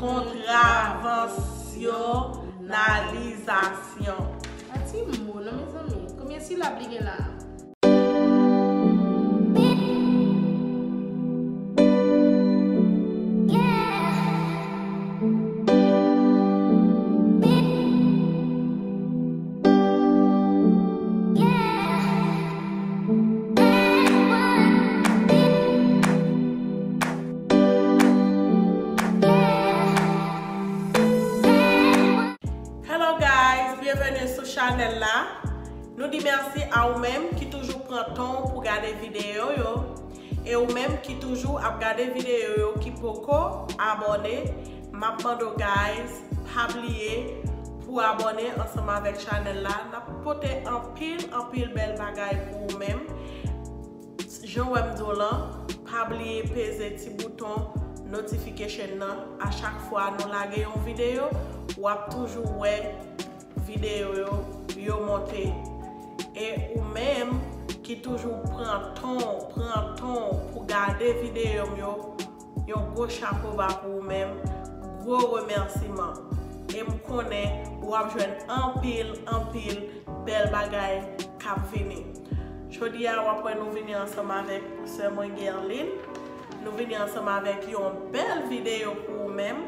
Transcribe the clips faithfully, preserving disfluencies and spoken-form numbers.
Kontravansyonalizasyon. A ti mo non, mezanmi. Konbyen silab li gen la? Hello guys, byenveni sou chanèl la. Nou di mèsi a ou menm ki toujou pran tan w pou gade videyo yo. E ou menm ki toujou ap gade videyo yo ki poko abòne, m ap mande w guys, pa bliye pou abòne ansanm avèk chanèl la. N ap pote anpil, anpil bèl bagay pou ou menm. Jan w wè m di w lan, pa bliye peze ti bouton notification nan. A chak fwa nou lage yon videyo, w ap toujou wè videyo yo, yo monte. E ou menm ki toujou pran tan w, pran tan w pou gade videyo m yo, yon gwo chapo ba pou ou menm, gwo remèsiman. E m konnen w ap jwenn anpil, anpil bèl bagay k ap vini. Jodi a, w ap wè nou vini ansanm avèk sè mwen Guerline. Nou vini ansanm avèk yon bèl videyo pou ou menm.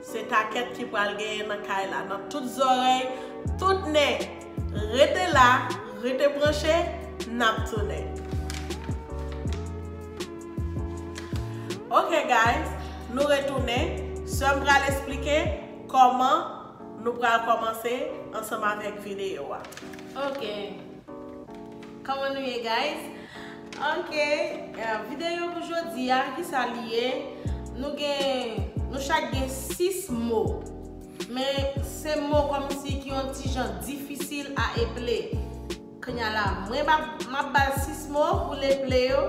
Se takèt ki pral genyen nan kay la, nan tout zòrèy, tout nen. Rete la, rete branche, n ap tounen. Ok guys, nou retounen. Sè m pral esplike kòman nou pral kòmanse ansanm avèk videyo a. Ok. Kòman nou ye, guys? Ok, eh, videyo pou jodi a, kisa li ye? Nou gen, nou chak gen sis mo. Men se mo kòmsi ki yon ti jan difisil a eple. Kounye a la, mwen m ap, m ap ba l sis mo pou l eple yo.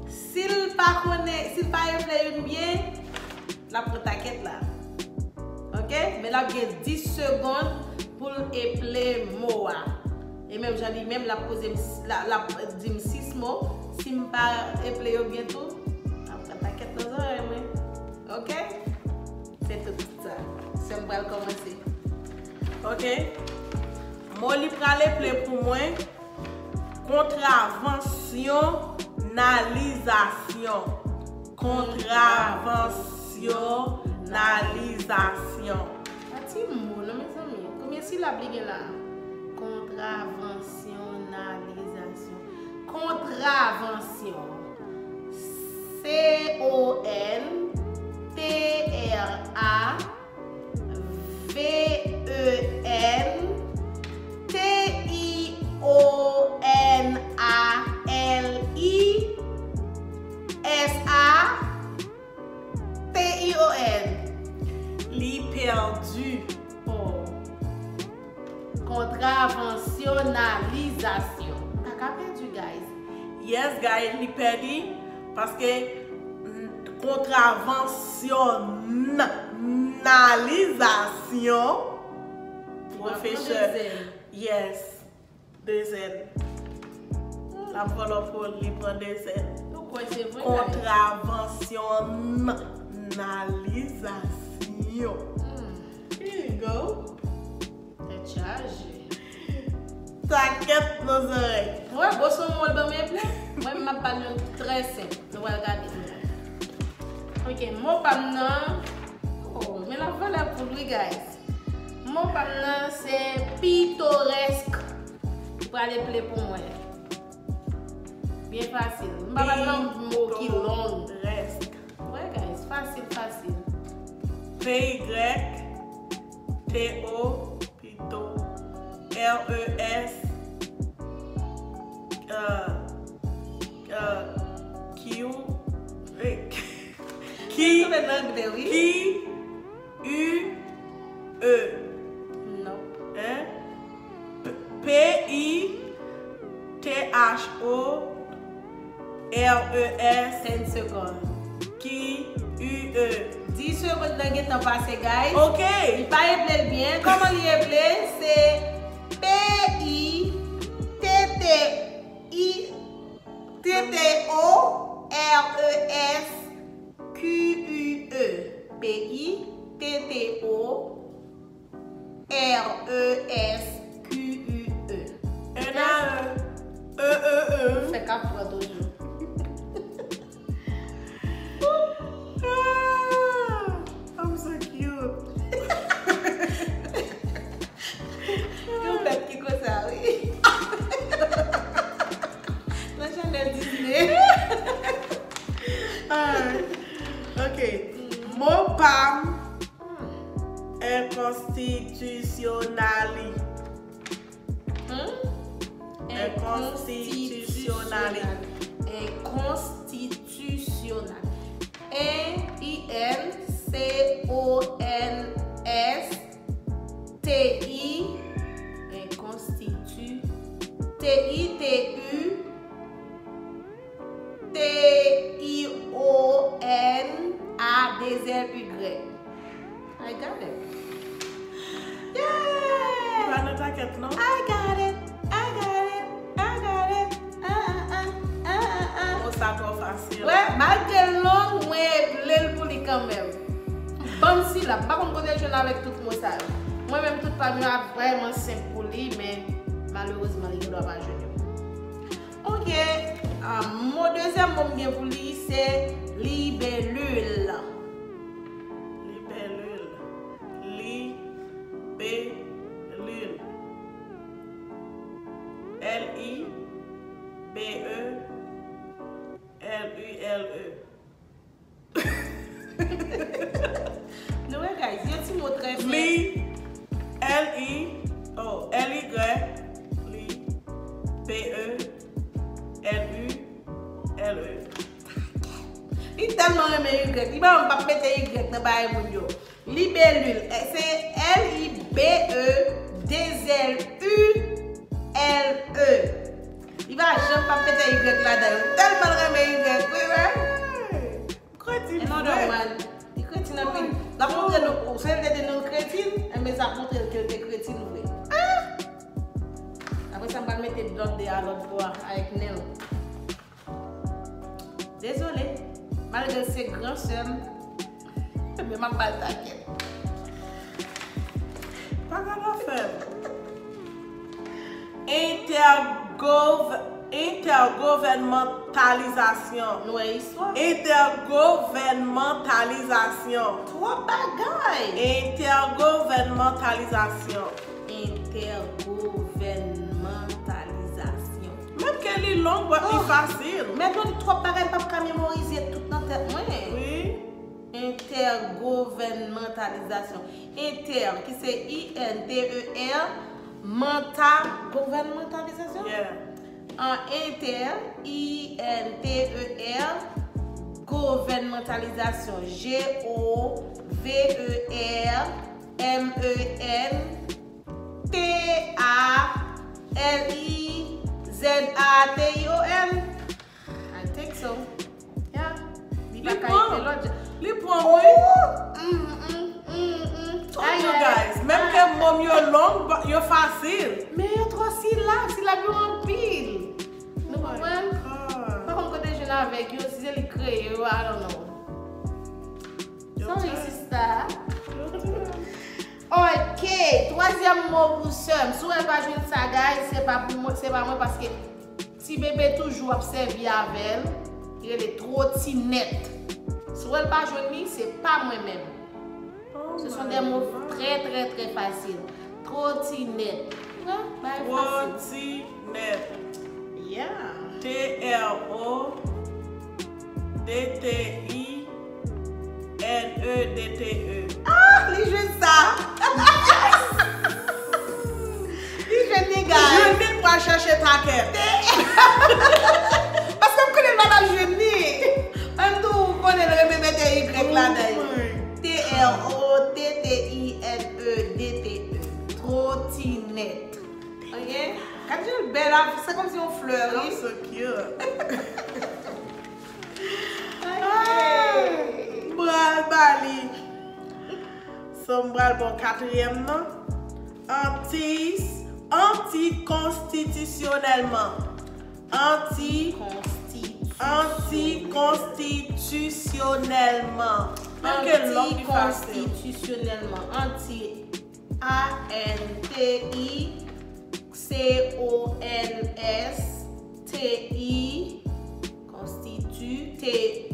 Si l pa konnen, si l pa eple youn byen, l ap pran takèt la. Ok? Men l ap gen dis segonn pou l eple mo a. E menm jan li menm, l ap poze m, l ap, l ap di m sis mo. Si m pa eple yo byen tou, l ap pran takèt nan zòrèy mwen. Ok? Se tout sa. Sè m pral kòmanse. Ok. Mo li pral eple pou mwen, kontravansyon, nalizasyon. Kontravansyon, nalizasyon. A ti mo non, mezanmi. Konbyen silab li gen la? Kontravansyon, nalizasyon. Kontravansyon. C O N T R A V E N T I O N A L I S A T I O N. Li pèdi. Oh. Kontravansyonalizasyon. M pa ka pèdi, guys. Yes, guys, li pèdi paske, mm, kontravansyon, n-, nalizasyon. Pwofesè. Yes. De zèn. L ap vòlò pou li pran de zèn. Nou kwè se vre, guys. Kontravansyon, n-, nalizasyon. Hmm. Here you go. Tèt chaje. Takèt nan zòrèy. Mwen, bon, se yon mo l ban m eple. Mwen, m ap ba l yon trè senp. Nou pral gade kounye a. Ok, mo pa m nan. Oh, men l ap valè pou l wi, guys. Mo pa m nan, se pitorèsk. Ou pral eple pou mwen. Byen fasil. M pa pral nan mo ki long. Pitorèsk. Wè, guys, fasil, fasil. P Y T O, pito, R E S, euh, euh, Q, euh, Q, tonbe nan anglè, wi. Q U E. Nope. Hein? P-, P I T H O R E S. Ten seconds. Q U E. Dis segonn nan gentan pase, guys. Ok. Li pa eple l byen. Kòman li eple? Se P I T T I T T O R E S Q U E. P I T T O R E S Q U E. E na e. E, e, e. Fè k ap pran toujou. Ah, I'm so cute. Yon bèt ki konsa, wi. Nan chanèl Disney. Ah, ok. Mo pa m, enkonstitisyonali. Hmm? Enkonstitisyonali. Enkonstitisyonali. E N C O N S T I, enkonstiti-, T I T U, T I O N A deux L Y. I got it. Yay! Pa nan takèt, non? I got it. I got it. I got it. Ah, ah, ah, ah, ah, ah. Mo sa twò fasil. Wè, malgre l long, mwen eple l pou li kanmenm. Banm silab, m pa konn kote l jwenn avèk tout mo sa yo. Mwen menm, tout pa m yo ap vrèman senp pou li, men malerezman, li gendwa pa jwenn yo. Ok, ah, mo, dezyèm mo m gen pou li, se libelil. Libelil. Libelil. L I B E L U L E. Nou wè, guys, yon ti mo trè senp. Li, L I, oh, L Y, li, B E, L U, L E. Li tèlman renmen Y, li pa, m p ap mete Y nan bagay moun yo. Libelil, eh, se L I B E deux L U L E. Li pa janm p ap mete Y ladan l. Tèlman l renmen Y, wi, wi. Kretin vre. Another one. Li kretin anpil. L ap montre nou, ou se l te di nou l kretin, enben sa ap montre l ke l te kretin vre. Ah! Apre sa, m pral mete dòt de a lòt bò a, avèk nen l. Dezole, malgre l se gran sè m, men m ap ba l takèt. Pa ka nan fè m. Entègov-, entègouvènmantalizasyon. Nou wè istwa? Entègouvènmantalizasyon. Twòp bagay! Entègouvènmantalizasyon. Entègouvènmantalizasyon. Menm ke li long, but li fasil. Men non, li twòp bagay, m p ap ka memorize tout nan tèt mwen. Wi. Entègouvènmantalizasyon. Entè, ki se I N T E R, manta, gouvènmantalizasyon? Yeah. An entè, I N T E R, gouvènmantalizasyon, G O V E R M E N T A L I Z A T I O N. I think so. Yeah. Li pa ka ekri lòt jan. Li pran, wi. Oh, mm, mm, mm, mm. Told you guys, menm ke mo m yo long, but yo fasil. Men yo twò silab, silab yo anpil. Nou konprann? M pa konn kote jwenn avèk yo, si se li kreye yo, I don't know. Sorry, sista. Ok, twazyèm mo pou sè m. Si w wè l pa jwenn sa, guys, se pa pou mwen, se pa mwen, paske ti bebe toujou ap sèvi avè l. Li rele twotinèt. Si w wè l pa jwenn li, se pa mwen menm. Ce sont des mots très, très, très faciles. Twotinèt. Wè, bay fasil. Twotinèt. Yeah. T R O D T I N E D T E. Ah, li jwenn sa. Li jwenn li, guys. Jwenn li, pral chèche takèt. Paske m konnen l pa t ap jwenn li. Menm tou, ou konnen l renmen mete Y ladan l. T R O T T I N E D T E. Twotinèt. Ok? Gad jan l bèl, se kòmsi yon flè, wi. I'm so cute. Ok. M pral ba li. So, m pral ba w katriyèm nan. Anti, antikonstitisyonèlman. Anti, antikonstitisyonèlman. Menm ke l Konstitisyonèlman anti, A N T I C O N S T I konstitu, T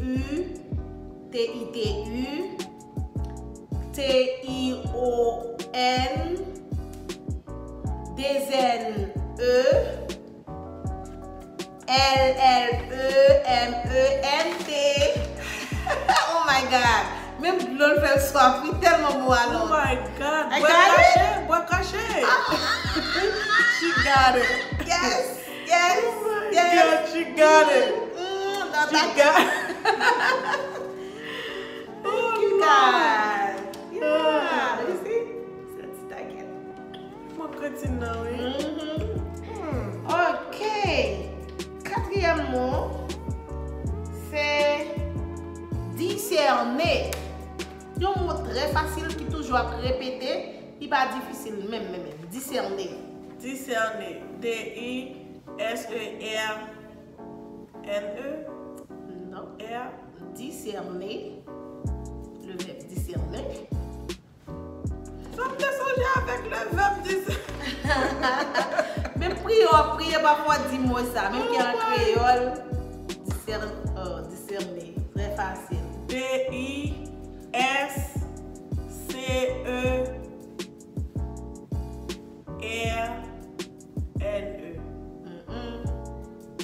U T I T U T I O N D Z N E L L E M E N T. Oh my God. Menm dlo l fè m swaf wi, tèlman mo a long. Oh my God. I got it. Bwè kache, bwè kache. She got it. Yes, yes, yes. Oh my God, she got it. Mm, she got it. Thank you, God. Yeah. You see? That's like it. Mwen kretin nan, wi. Mhm. Hmm. Ok. Katriyèm mo, se disène. Yon mo trè fasil ki toujou ap repete, li pa difisil menm, menm, menm. Disène. Disène. D I S E R N E? Non. R. Disène. Le vèb disène. Sa m te sonje avèk le vèb disène. Menm priye w ap priye, pafwa w di mo sa. Menm ke an kreyòl, disène, oh, disène. Trè fasil. D I S C E R N E. Mm-mm.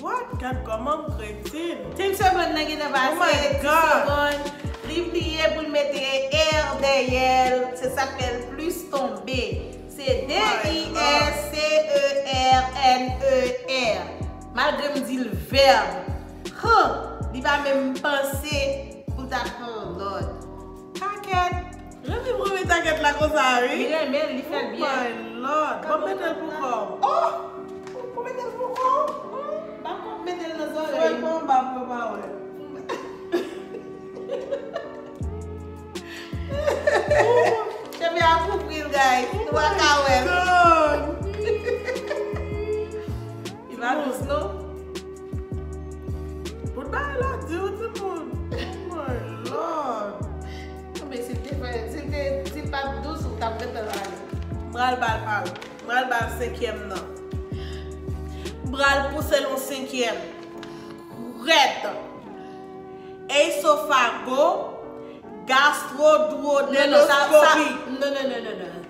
What? Gad kòman m kretin. Ti segonn nan gentan pase. Oh my God. Ti segonn. Li bliye pou l mete R dèyè l. Se sa k fè l plis tonbe. Se D I S C E R N E R. Malgre m di l vèb. Huh! Li pa menm panse pou l ta, oh Lord. Pakèt. Renmen premye takèt la konsa, wi. Li renmen l, li fè l byen. Oh my Lord. Bon, mete l pou kò w. Oh! Pou mete l pou kò w? Hmm, pa kò, mete l nan zòrèy. Fè l pa anba pou yo pa wè. Cheve a kouvri l, guys. Nou pa ka wè l. Li pa dous, non? Bout bagay la di w, timoun. Oh my Lord. Non, men si l te fè, si l te, si l pa t dous, ou t ap gentan ale. M pral ba l, ba l. M pral ba l senkyèm nan. M pral pouse l yon senkyèm. Rèd. Esofago, gastro, duodenoskopi. Non, non, sa, sa, non, non, non, non, non.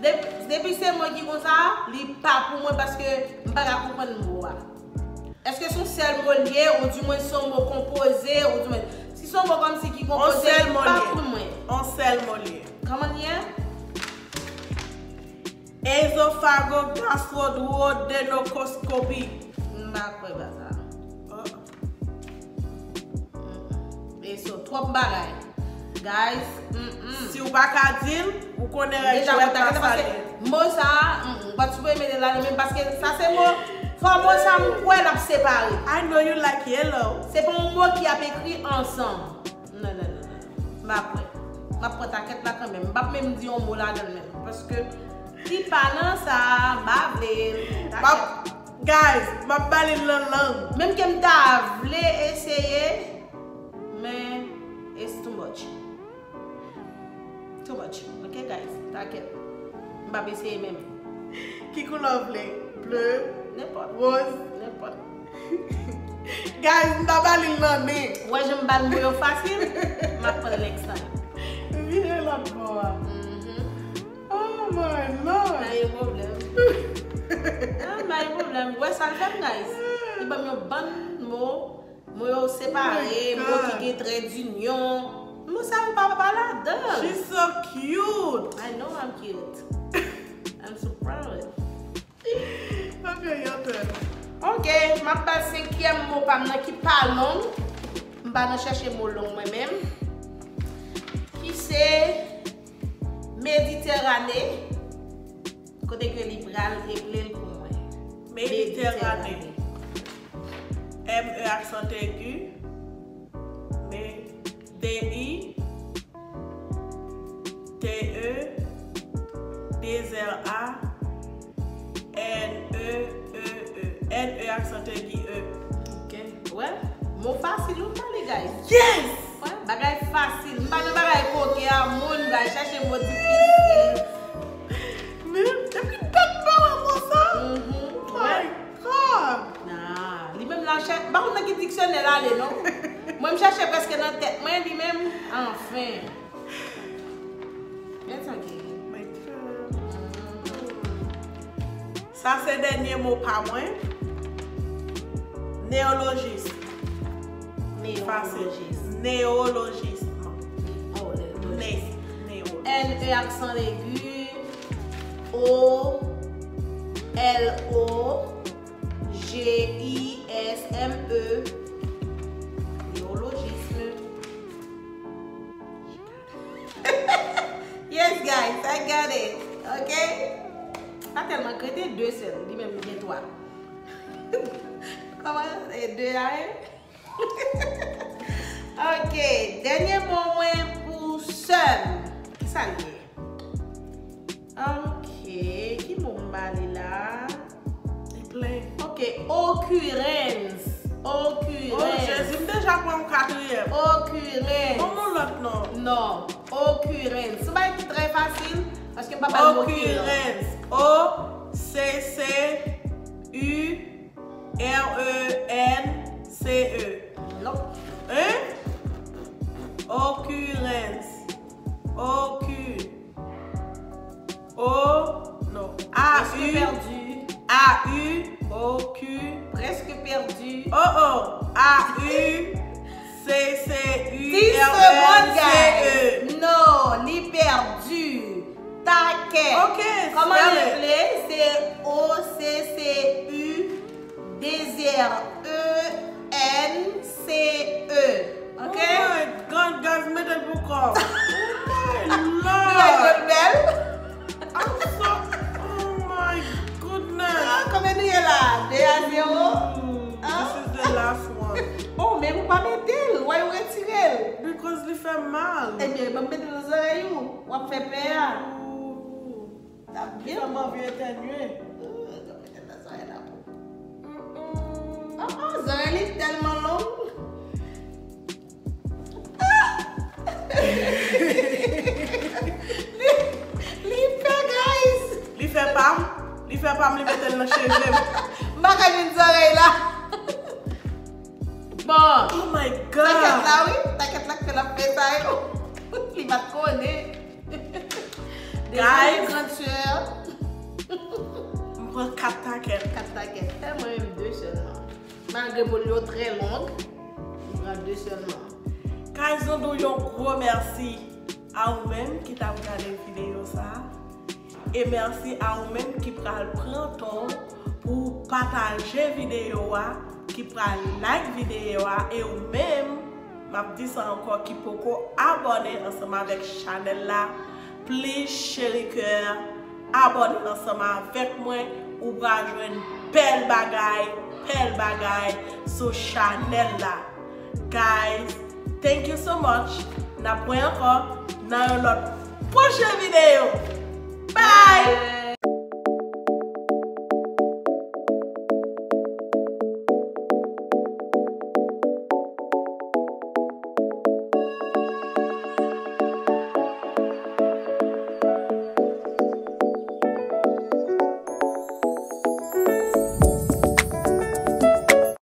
Depi, depi se mwen ki konsa, li pa pou mwen paske m pa ka konprann mo a. Èske se yon sèl mo l ye, oudimwen se yon mo konpoze, oudimwen si se yon mo kòmsi ki konpoze, li pa pou mwen. On sèl mo l ye. Kòman l ye? Ezofagogastroduodenokòskopi. M pa kwè ba sa. Oh. Mm-mm. E so, twòp bagay. Guys, mm-mm. Si w pa ka di l, ou konnen règ jwèt la sale. Mo sa a, mm-mm, m pa t sipoze mete l ladan menm paske sa se mo, fò mo sa m kwè l ap separe. I know you like yellow. Se pa yon mo ki ap ekri ansanm. Non, non, non, non. M pa kwè. M ap pran takèt la kanmenm. M p ap menm di yon mo ladan l menm. Paske li pa nan sa, m pa vle l. Takèt. Guys, m ap ba li l nan lang. Menm ke m ta vle eseye, men it's too much. Too much. Ok, guys? Takèt. M p ap eseye menm. Ki koulè w vle? Ble? Nenpòt. Woz? Nenpòt. Guys, m ta ba li l nan men. Ou wè jan m ba l mo yo fasil? M ap pran l next time. Vire lòt bò a. Mhm. Oh my Lord. Pa gen pwoblèm. Ah, pa gen pwoblèm. Ou wè sa l fè m, guys? Li ban m yon bann mo, mo yo separe, mo ki gen trè dinyon. Mo sa yo pa, pa ladan. She's so cute. I know I'm cute. I'm so proud. Ok, your turn. Ok, m ap ba l senkyèm mo pa m nan ki pa long. M pa nan chèche mo long mwen menm. Ki se Mediterane. Kote ke li pral eple l pou mwen. Mediterane. Mediterane. M E aksan egi. Me, D I. T E, D E R A, N E, E, E. N E aksan egi, E. Ok. Wè, mo fasil ou pale, guys. Yes! Wè, bagay fasil. M pa nan bagay koken, Al chache mo difisil. Men, epi dat pa wè konsa. Mhm. My God. Nah, li menm la chè, pa konn nan ki diksyonè l ale, non. Mwen, m chache prèske nan tèt mwen, li menm, anfen. It's okay. My God. Sa se dènye mo pa mwen. Neyolojis. Fasil. Neyolojis. Neyolojis. Oh, neyolojis. Ne-, neyo. N E aksan egi, O, L O, J I S M E. Neyolojis. Yes, guys, I got it. Ok? Pa tèlman krete, de sèl. Li menm, li gen twa. Kòman? E de a, en? Ok, dènye mo mwen pou sèm. Kisa l ye? Ok, ki mo m ba li la? Li plen. Ok, okirans. Oh, okirans. Jezi, m deja pran yon katriyèm. Okirans. Ban m yon lòt non. Non. Okirans. Se yon bagay ki trè fasil, paske m pa ba l mo okirans. Okirans. O C C U R E N C E. Non. Hein? Okirans. Oki. O, non. A U. Prèske pèdi. A U, O Q. Prèske pèdi. Oh, oh. A U C C U R E N C E. Dis segonn, guys. Non, li pèdi. Takèt. Ok, spell it. Kòman li rele? Se O C C U D Z E N C E. Ok? Oh my God, guys, mete l pou kò. Oh my Lord. Nou wè jòl bèl? I'm so, oh my goodness. Ah, konbyen nou ye la? De a zewo? Ooh, this is the last one. Oh, men ou pa mete l, why ou retire l? Because li fè mal. Ebyen, ban m mete l nan zòrèy ou, w ap fè pè a. Ooh. Li fè m anvi etènye. Ooh, mete l nan zòrèy la pou. Mm-mm. Ah, ah, zòrèy li tèlman long. Li, li fè, guys. Li fè pa m. Li fè pa m, li mete l nan cheve m. M pa ka jwenn zòrèy la. Bon. Oh my God. Takèt la, wi. Takèt la k fè l ap fè sa yo. Li pa t konnen. Dezole, guys. Grande sœur. M pran kat takèt. Kat takèt. Fè mwen menm de sèlman. Malgre mo l yo trè long, m pran de sèlman. Guys, nou di w yon gwo mèsi a ou menm ki t ap gade videyo sa a. E mèsi a ou menm ki pral pran tan w pou w pataje videyo a, ki pral like videyo a, e ou menm, m ap di sa ankò, ki poko abòne ansanm avèk chanèl la, please, cheri kè, abòne ansanm avèk mwen, ou pral jwenn bèl bagay, bèl bagay sou chanèl la. Guys, thank you so much. N ap wè ankò nan yon lòt pwochen videyo. Bye!